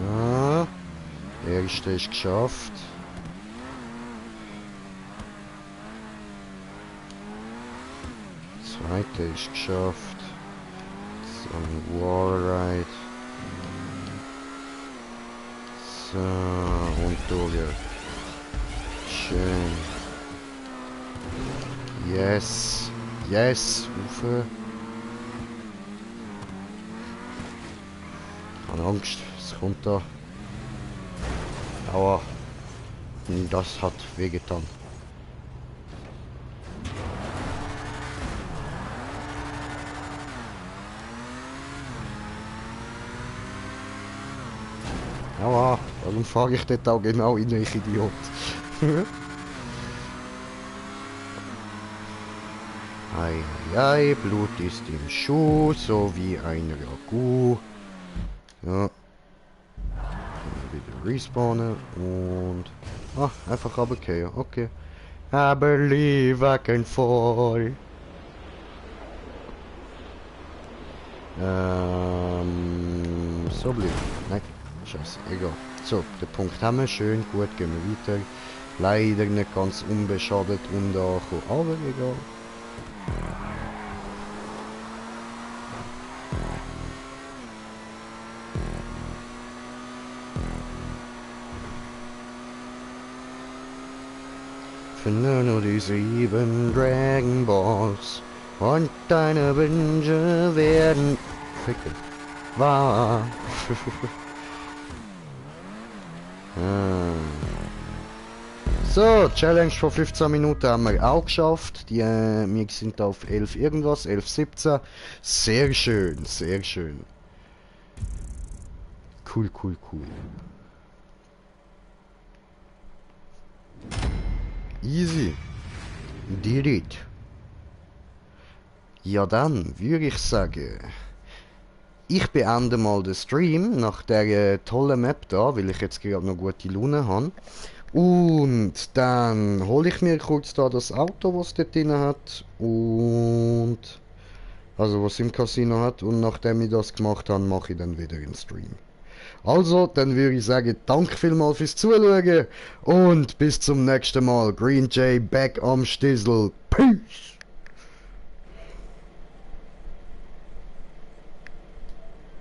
Ja, der erste ist geschafft. Zweite ist geschafft. So ein Wallride. So, und durch. Schön. Yes. Yes, Ufe. Keine Angst, es kommt da. Aber das hat wehgetan. Ja, warum fahre ich dort auch genau in, ich Idiot? Ei, ei, ei, Blut ist im Schuh, so wie ein Ragout. Ja. Wieder respawnen und... Ah, einfach runtergehen, okay. I believe I can fall. So bleiben. Nein, scheiße, egal. So, den Punkt haben wir, schön, gut, gehen wir weiter. Leider nicht ganz unbeschadet und angekommen, aber egal. Für nur die 7 Dragon Balls und deine Wünsche werden ficken. Wahr. So, Challenge vor 15 Minuten haben wir auch geschafft. Wir sind auf 11 irgendwas, 11:17. Sehr schön, sehr schön. Cool, cool, cool. Easy. Did it. Ja dann, würde ich sagen, ich beende mal den Stream nach der tollen Map da, weil ich jetzt gerade noch gute Laune habe. Und dann hole ich mir kurz da das Auto, was dort drin hat. Und also was im Casino hat. Und nachdem ich das gemacht habe, mache ich dann wieder den Stream. Also, dann würde ich sagen, danke vielmals fürs Zuschauen und bis zum nächsten Mal. Green Jay back am Stissel. Peace!